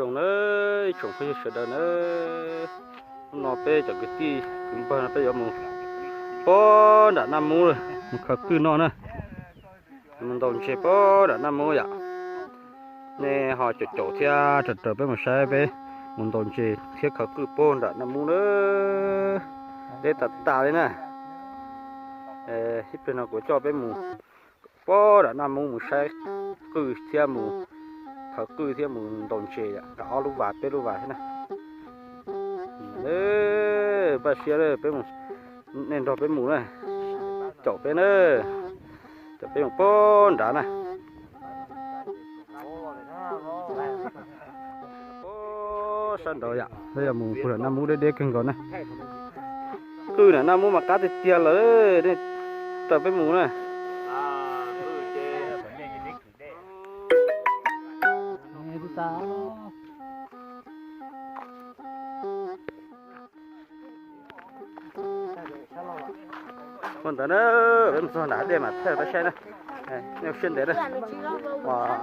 Zoo na, ib tsoom phooj ywg sawv daws na, hnub no peb cov kwv tij kwv npawg no peb yuav mus pog nram Naj Mub, mus khaws qwj no na, mus ntaus ntses pog nram Naj Mub yom. Nej ho caum caum thiab raws raws peb mus saib peb mus ntaus ntses thiab khaws qwj pog nram Naj Mub na. Deb tas tas li na. Ib pliag no kuv coj peb mus pog nram Naj Mub mus saib qwj thiab mus khaws qwj thiab mus ntaus ntses yom, kav ob lub vas peb lub vas thiab na. Npaj siab peb mus, nej nrog peb mus na, caum peb na, caum peb mus pog nrad na. Sab nraud yom, peb yuav mus puag nram Naj Mub deb deb kawg nkaus na. Qwj nram Naj Mub mas qab tiag tiag lawm, nej raws peb mus na. Ua ntawd na, peb mus txog nram dej mas thaij peb saib na. Nej ua siab ntev na,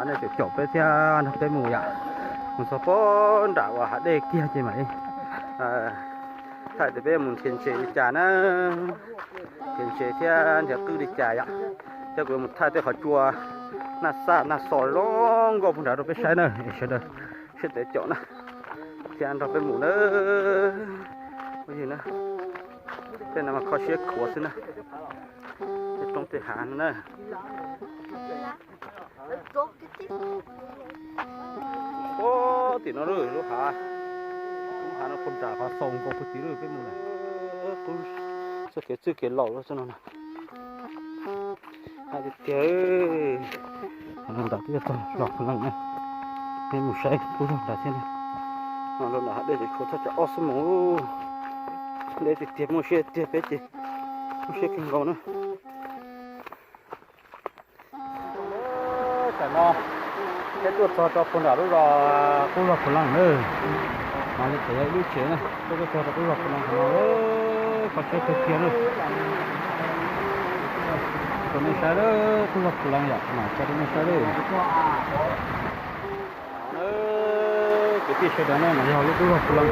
nej caum caum peb thiab nrog peb mus yom. Mus txog pog nram uas hav dej kiag ces mam li thaij tias peb mus nrhiav ntses li cas na, nrhiav ntses thiab nrhiav qwj li cas yom. Thiab kuv yuav mus thaij tej qhov tsua naj xaj naj xo zoo nkauj puag nrad rau peb saib na, sawv daws siab ntev caum na, thiab nrog peb mus na. Phooj ywg na, tej no mas kho siab khuav xwb na, tej roob tej hav no na. Pog tim no lub hav, lub hav no puag nram qhov xaus nkaus puag tim lub peb mus na. Qub txoj kev txwj kev laus lawm xwb no na. Hais tiag tiag, qhov no nram twb yog tog zos Phu Leej na. Peb mus saib qub zog nrad thiab na. No rau nram hav dej ces tshuav thaj tsam ob xuab moos. Deb tiag tiag, muaj siab tiag peb ces muaj siab kawg nkaus na. Tam no peb tuaj txog rau puag nram lub zos qub zos Phu Leej na. No li tsev yog ib lub tsev na, peb tuaj txog rau qub zos Phu Leej qhov no, kho siab kawg kiag na. Rau nej saib lawm, qub zos Phu Leej yom, mam tso rau nej saib lawm. Kwv tij sawv daws na, no yog lub qub zos Phu Leej,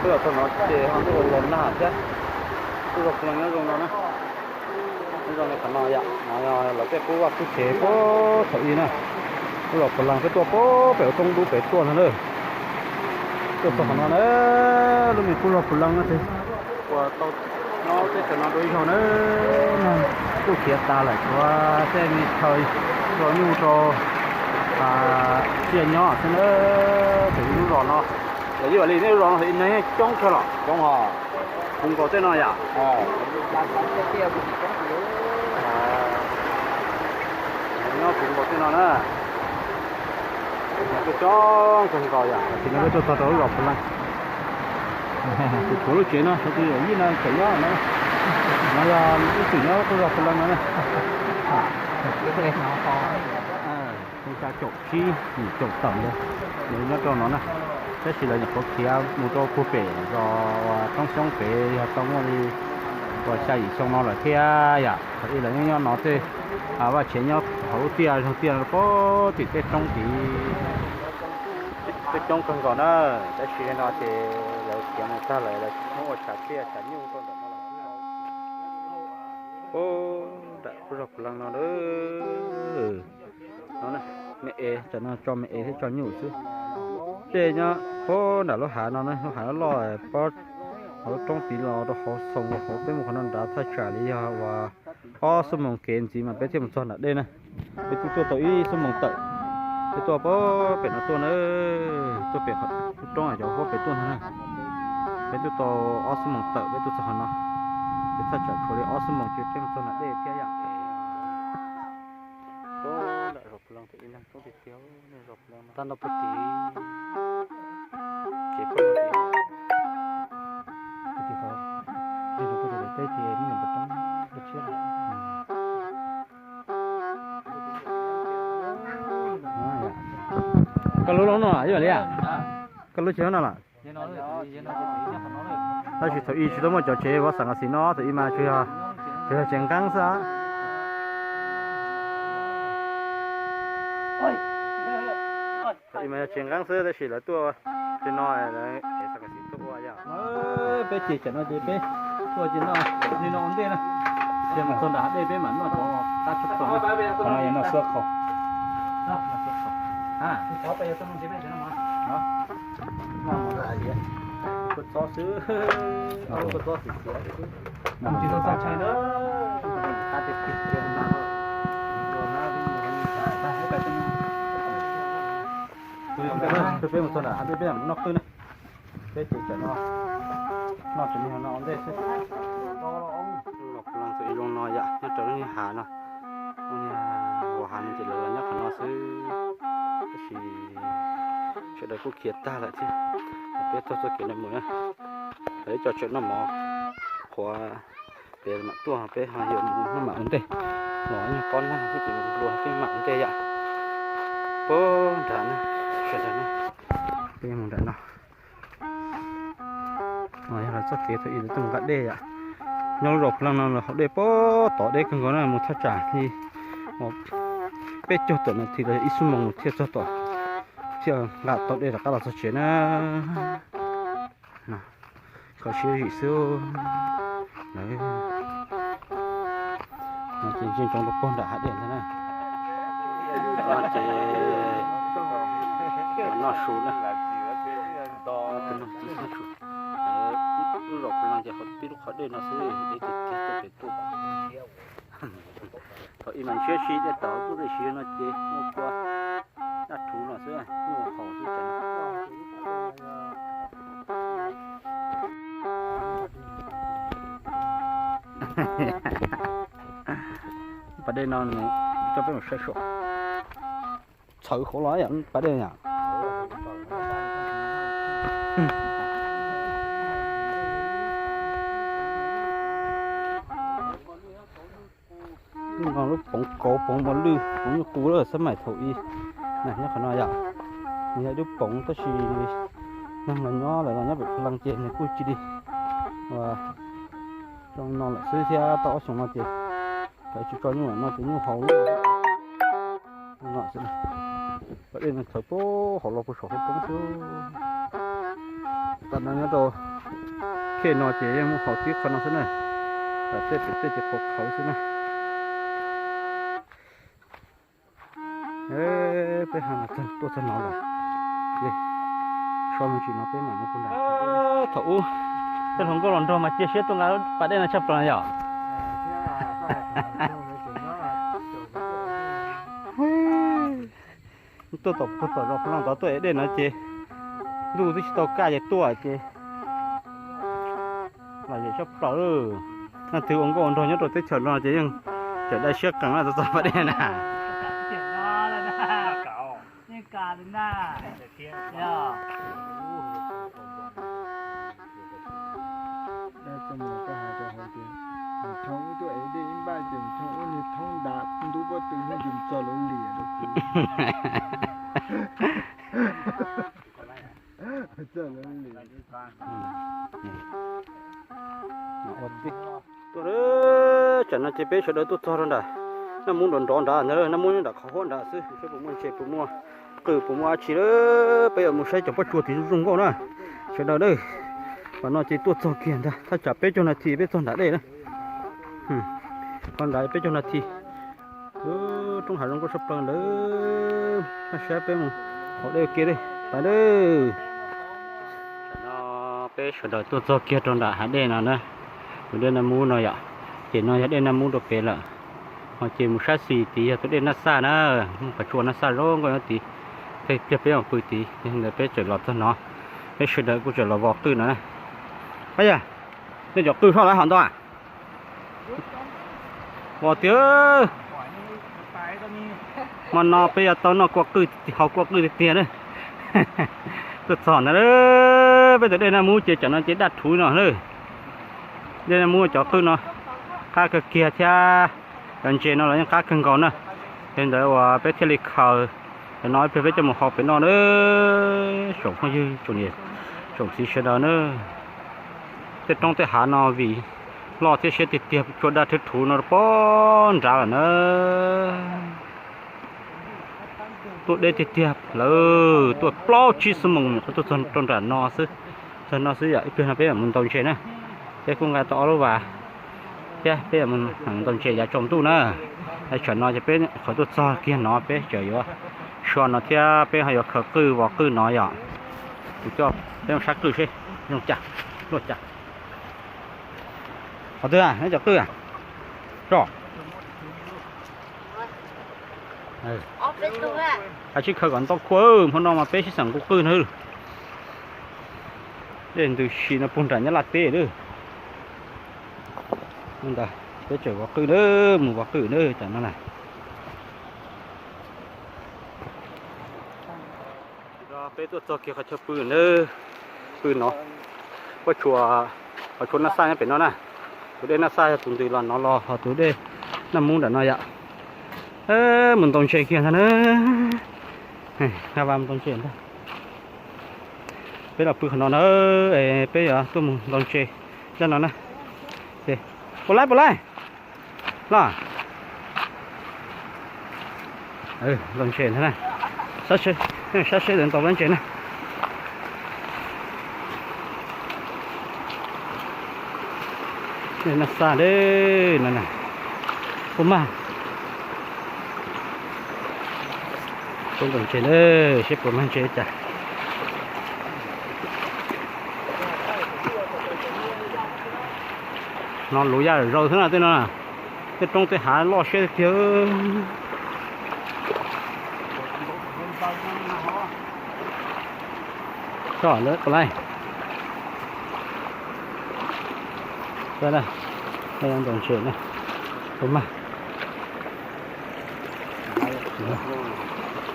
twb los txog no ces ho ntuj los nag thiab. Qub zos Phu Leej nyob zoo no na, nyob zoo li qhov no yom, no yog lawv tej qub vaj qub tsev puag thaum ub na. Qub zos Phu Leej peb tuaj puag pem ua roob dub pem tuaj no na. Tuaj txog qhov no na, lub me qub zos Phu Leej no ces uas tau nyob teb chaws no dua ib zaug na, ntuj khiav tas lawm tshuav tej me chaw rau nyuj rau tsiaj nyob xwb na. Ces ib lub zos no, los ib vam li nej lub zos no ib neeg coob kawg los coob hos, puv nkaus tej no yom. Nyob puv nkaus tej no na. Coob coob kawg nkaus yom, tam sim no peb tuaj txog rau lub zos Phu Leej. Kuv tshuav lub tsev no, tshuav tus yawm yij no tseem nyob no. No yog ib txwm nyob qub zos Phu Leej no na. Xyoo xya caum tsib, caum tawm ntawd, nws nyob rau no na. Tab sis lawv nyuam qhuav khiav mus rau puag pem zos Toob Xyoob pem yog tau muaj li uas xya yim xyoo no lawm thiab yom. Thaum ub lawv nyob nyob no tej vaj tsev nyob hauv lub tiaj zog tiaj no puag tim tej roob tid, coob coob kawg nkaus na. Tab sis li no ces lawv khiav mus tag lawm, lawv tsis pub ua tshav tiaj tshav nyuj rau ntawm no lawm. Puag nram qub zos Phu Leej no, no me es, tam no tso me es thiab tso nyuj xwb. Dej nyob puag nram lub hav no na, lub hav loj loj pob hauv lub roob tid los rau hauv xoo hauv, peb mus qhov no nrad thaj tsam li yog uas ob xuab moos kev ntxiv mas peb thiaj mus txog nram dej na. Peb twb tuaj tau ib xuab moos tawm, peb tuaj puag pem no tuaj na, tuaj pem lub roob cov huab pem tuaj ntag na. Peb twb tau ob xuab moos tawm peb tuaj txog qhov no, ces thaj tsam tshuav li ob xuab moos ces peb mus txog nram dej thiab yom. Tag nrho puag tim, ces puag tim, puag tim qhov, puag tim daim teb ces me nyuam npawg Roob lub tsheb. Koj lub lub no ib yam li, koj lub tsis lub no lawm. Tab sis thaum ub tsis tau muaj cov tsev ua xam nkaus xim no, thaum ub mas tsuas yog tsev nqeeb xwb. Mas yog tsis nqeeb xwb tab sis lawv tuaj li no, peb ces tam no ces peb tuaj ces noj li no ua ntej na, ces mus txog nram hav dej peb mam noj cov qab tshaj plaws. Qhov no yog noj xuab khau. Noj xuab khau. Kua txob xwb, kua txob xwb. Peb mus txog nram hav dej peb mam noj qwj na. Peb ces tam no noj tsev neeg no ua ntej xwb. Los pw los txog ib zoo no yom, nyob rau lub niag hav no, lub niag hav no ces lawv los nyob qhov no xwb. Tab sis sawv daws kuj khiav tag lawm thiab, peb taug txoj kev no mus na. Lawv ib co tseem noj mov qhuav, peb mam tuaj peb ho yuav mus noj mam ua ntej. Los nyuag pob nag thiab ces mus dua peb mam ua ntej yom. Puag nrad na, sawv daws na, peb mus nram no. Yog lawv txoj kev thaum ub lawv tuaj mus nqa dej yom. Nyob lub zos Phu Leej no lawv haus dej puag tod deb kawg nkaus na, mus thaj tsam li peb caug tawm nas this los yog ib xuab moos mus thiaj txog tom, thiaj nqa tau dej rov qab los txog tsev na. Kho siab zim xwb. Lawv no ces ntsia ntsoov rau puag nram hav dej ntag na. Ces noj su na. Lub zos Phu Leej ces haus tib lub qhov dej no xwb, deb tiag tiag tuaj pem tuaj. Thaum ub mas ntshiab si tej tau tuaj tej siav no ces muaj cua daj rhuv no xwb, nyuj haus xwb ces. Pas dej no coj peb mus saib saib. Txhawv hauv los yom pas dej yom. Lub no lub poov kauv, poov mos lwj, poov nyuj qus lawm xab maim thaum ub. Nyob qhov no yom, nws yog ib lub poov tab sis neeg los nyob lawm los nyob pem Phu Leej ces nws kuj cia li ua zoo no lawm xwb thiab tau ob xyoos no ces lawv tsis tso nyuj no ces nyuj haus lawm xwb. Pas dej no txhawv puag hauv los puag saum hauv roob xwb. Tam no nyob rau khej no ces yeej muaj haus tib qho no xwb na. Tam tej pem tej ces qhuav qhawv xwb na. Peb ha tuaj txog no lawm, so me ntsis no peb mam mus puag nram. Thaum ub tej hluas nkauj los nrog mas cia siab tuaj nqa pas dej no tshaj plaws yom. Tuaj tom puag tom zos Phu Leej tod tuaj ev dej no ces ntuj twb tsis tau kaj ces tuaj ces lom zem tshaj plaws. Leej twg ua nkauj ua nraug nyob rau teb chaws no ces yeej tseem dai siab qees na, txog pas dej na. Dab tsi mas koj hais rau hauv tias, mus tshoob ub tuaj ev dej ib npaj ces mus tshoob ub niag thoob ntav ntub pob tw hnub ntsum txog lawv liam rau kuv. Txog lawv liam. Tuaj, tsam no ces peb sawv daws tuaj txog rau nram Naj Mub nrov nrov nrad ntag, Naj Mub nyob nram qhov huab nrad xwb, saib puas muaj ntses puas muaj qwj puas muaj dab tsi lawm. Peb yuav mus saib cov pob tsuas tim zoo nkauj na sawv daws na. Pas no ces tuaj txog kiag ntag, thaj tsam peb caug nas this peb txog nram dej na. Qhov nrad peb caug nas this. Roob hav zoo nkauj tshaj plaws ntawd, saib peb mus haus dej ua ke dej pas dej. Tam no peb sawv daws tuaj txog kiag rau nram hav dej no na, tus dej Naj Mub no yom. Ces no yog dej Naj Mub rau pem lawm, ho ces mus sab xis tid yog tus dej Naj Xaj na, muaj pas tsuas Naj Xaj zoo nkauj nyob tid. Tej pliag peb mam pw tid, yog li ntawd peb tseem los txog no, peb sawv daws kuj tseem los vos qwj no na. Ab yam, nej cov qwj soj lawv hov ntau a? Vos tiag. Hmo no peb yuav tau noj kua qwj, haus kua qwj tiag tiag na. Tuaj txog ntawd, peb tus dej Naj Mub ces tam no ces daj rhuv no lawm. Dej Naj Mub cov qwj no qab kawg kiag thiab, cov ntses no los yeej qab kawg nkaus na. Yog li ntawd uas peb thiaj li khaws cov no ib pliag peb coj mus hau pem noj na. Tsoom phooj ywg tsoom niam tsoom txiv sawv daws na, tej roob tej hav no vim loj thiab siab tiag tiag, tsuas daj rhuv rhuv no puag nrad lawm na. Tuaj deb tiag tiag lawm, tuaj plaub tsib xuab moos qhov tuaj txog rau nram no xwb. Txog no xwb yom, ib pliag no peb mam mus ntaus ntses na. Peb kuj nqa tau ob lub vas thiab peb mam mus ntaus ntses yav tsaus ntuj na. Tsam no ces peb qhov tuaj txog kiag no peb tseem yuav so no thiab peb ho yuav khaws qwj vov qwj no yom. Kuv coj peb mus sab qwj seb zoo cas, luaj cas. Qhov twg neb cov qwj a? Tso. Hais sib khaws kom ntau khua, hmo no mas peb sib xeem nqus qwj na. Dej ntws si no puag nram Nyab Laj teb lawm. Ntawd peb tseem vov qwj na, mus vov qwj na tam no na. Peb tuaj txog kiag qhov chaw pw na, pw no, qhov tsua Naj Xaj nyob pem no na. Tus dej Naj Xaj yog tus ntws los no los ho tus dej Naj Mub nram no yom. Mus ntaus ntses kiag ntag na. Nqa vas mus ntaus ntses ntag. Peb los pw qhov no na, peb yuav tuaj mus ntaus ntses zaj no na. Puas laib puas laib los. Ntaus ntses ntag na. Saib seb lawv ntaus dab ntses na. Naj Xaj deb no na. Puas mag? Peb ntaus ntses na, seb puas mag ntses cas. No luv yaj zaus xwb na tej no na. Tej roob tej hav loj siab tiag. Tso lawv puas laib. Ntaus ntses na, puas mag?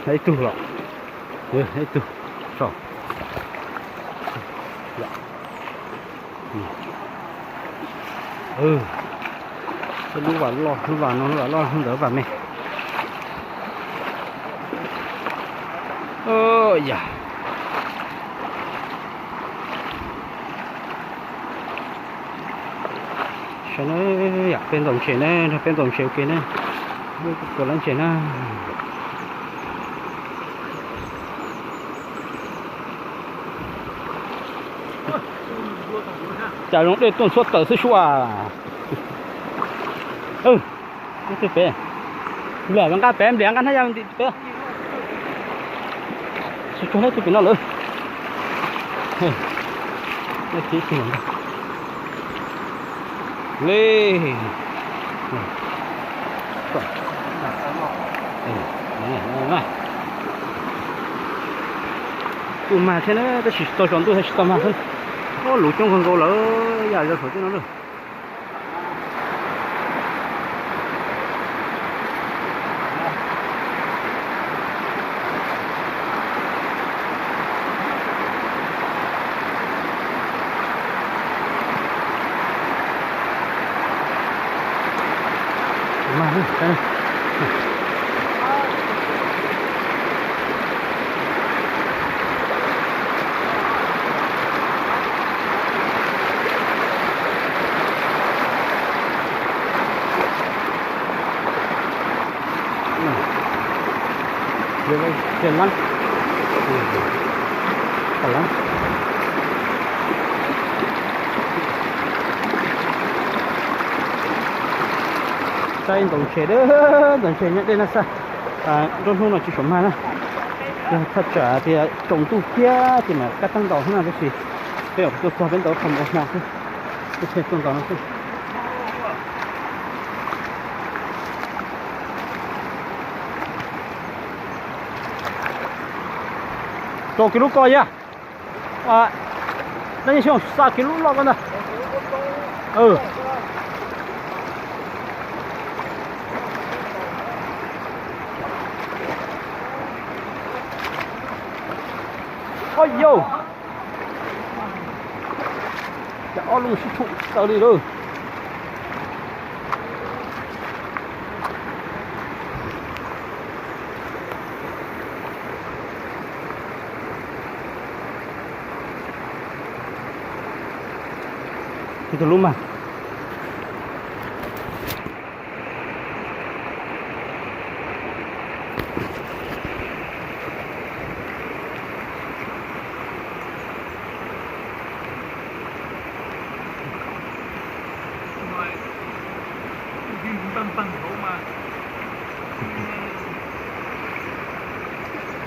Ib tug los, ib tug, tso. Lub vas loj, lub vas no lub vas loj, lub ntawd vas me. Yam. Saib na, yam peb ntaus ntses na, nrog peb ntaus ntses ua ke na, kuv laib ntses na. Cas zoo dej tuaj ntxhuab taws xwb sua. Ib tug pem, npliam nqa pem, npliam nqa hnab yaj ntim pem. Tsis tsuag leej twg pem no lawm. Li. Kuj mag thiab na, tab sis tsis tau tsaus ntuj thiab tsis tau mag xwb. Ua luv coob kawg nkaus lawm, yam zaws saum tej no lawm. Saib ntaus ntses, ntaus ntses nyob dej Naj Xaj. Nruab hnub no tsis tshua mag na, yog thaj tsam tias tsaus ntuj thiab ces mam kab teeb ntaus xwb na, tab sis peb tuaj txog peb ntaus qhov npau hmo xwb, tuaj ntaus no xwb. Rau kiag lub ko yog, nej xyoo xa kiag lub loj ko ntag. Oj yau, cas ob lub sib tshoom tsis tau li lawm. Tus lub mas.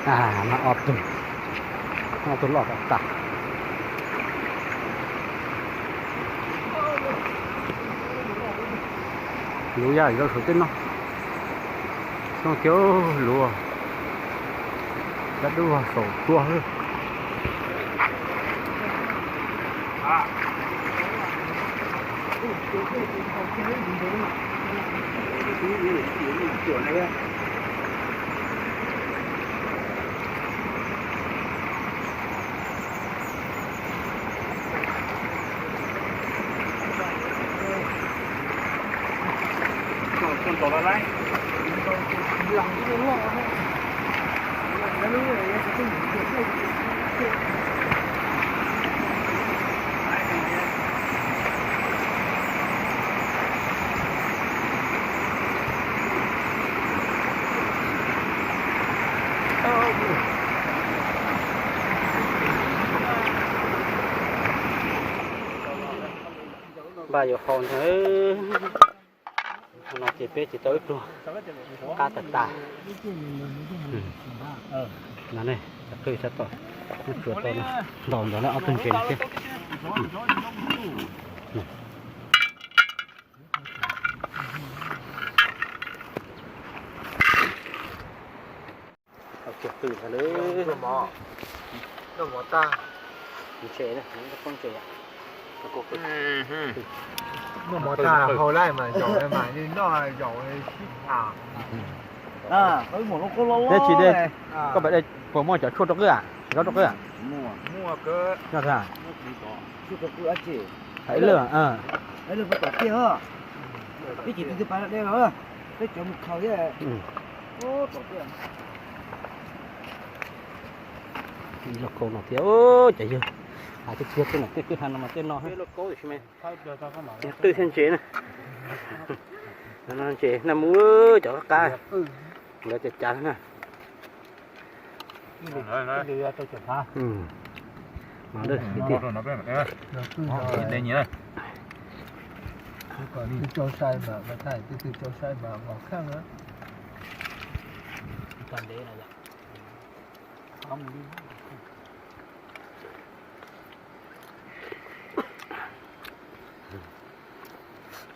Mas ob tug, ob tug loj tas tas. Luv yaj yau saum tej no, zoo kiag luv, cov dub saum tuaj. Npaj yuav haus ntag. No ces peb tsis tau ib pluag, qab tas tas. No ne, qwj sab tod, muab tsuav tau no, ntaus ntawd na ob tug ntses no thiab. Noj mov tag, noj mov tag hau lawm mas zaum mas li noj zaum sib tham. Deb tsis deb, koj pom dej puas muaj cov tshuaj rau qwj a, zaub rau qwj a? Muaj. Ib lwm, ib lwm puas tom tiag, peb tsis twb twb pab dej los, peb cov mus khaus thiab. Ib lauj kaub no thiab, cov yawg hais tiag tiag, tej no tej kwj ha no mas tej no, lauj kaub tiam sis mas qwj thiab ntses na. No ntses naj mub cov qab qab, lawv cav cav na.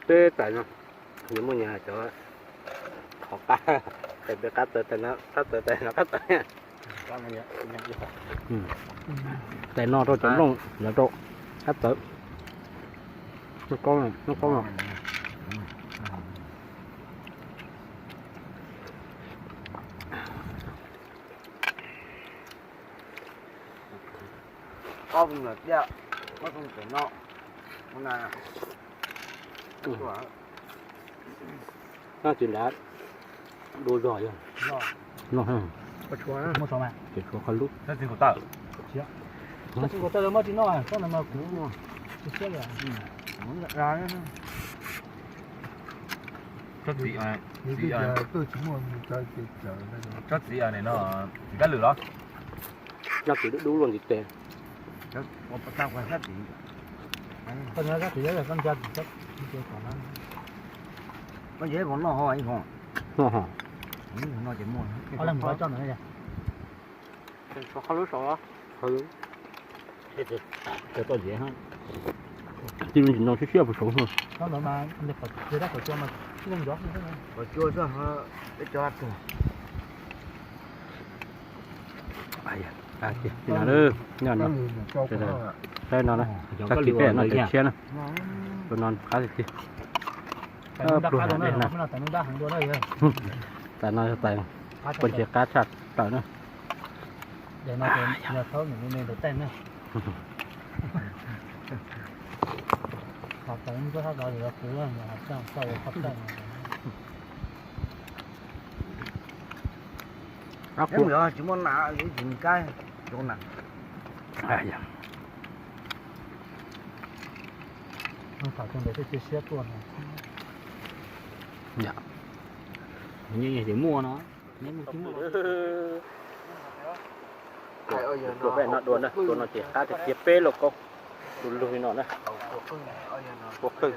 Peb tais no yuav muaj nyias cov qhov qab, tais peb qab txawv, tais no qab txawv, tais no qab txawv. Tais no rau cov nplooj, lawv rau qab txawv. Noj qaub, noj qaub no. Ob tug ntawm tiaj, ob tug ntawm no. Noj tsis nrad, dua zog yog. Noj, ces tshuav qhov lub. Muaj tsis noj, tsob no mas kuv tsis siab li. Tsob txiv, tsob txiv no, txiv kab lwm los? Noj txiv dub dub luaj ntiv tes. Noj ho, noj ho. Qhov lub saum, tij lub ntsis no siab siab puas saud. Saib no, saib kis peb no cov tshiab na, tus no qab tiag tiag. Pluag dej na, tais no yog tais poj ntxoog qab tshaj plaws na. Tsis muaj nas, tsis kab, zoo na. Muaj no, dua no ces qab tiag tiag, peb lauj kaub du lug li no na. Puab qwj.